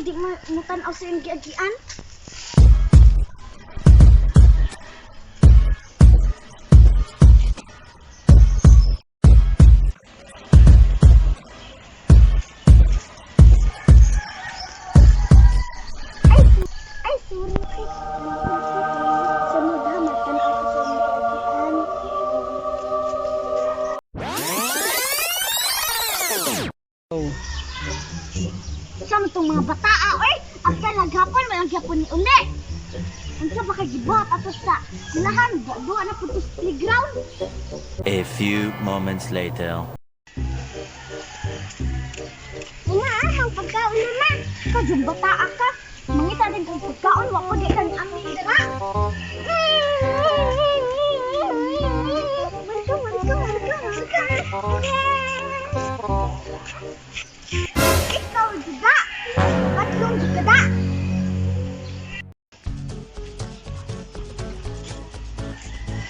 Di mo tan-aw sa iyong giagian. Ay, ay, sorry. Ay, sunod ha, magtan-aw ka sa iyong giagian. Sa itong mga bataa, oy! After naghapon, walang gyapon ni uli. Unsa ba kay gibuhat ato sa silahan? Duha na pud to sa playground. A few moments later. Ina, ang pagkaon na ma. Kadyong bataa ka. Mangita din kong pagkaon, wa ko di kang amin dira. Marka, marka, marka, marka. Ikaw juga. Patlong juga da.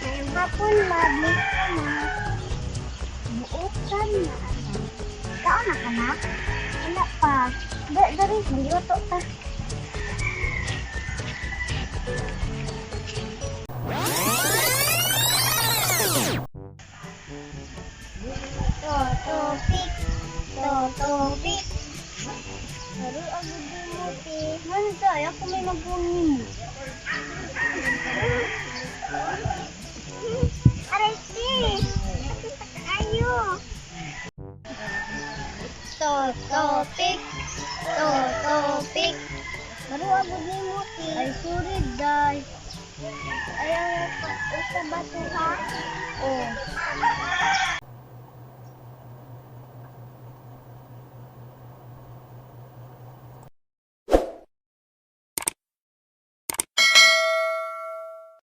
Ngayong hapon, ma. Ka na. Buotan na ano. Kaon na ka na? Wala pa. Dari, magluto ta. Totopik, totopik. Pero ang gusto mo, te. Manday, ako may magbungi mo. Aray, te. Ayo. Totopik, totopik. Pero ang gusto mo, te. Ay, sorry, day. Ay, ang isa ba to, ha? Oh.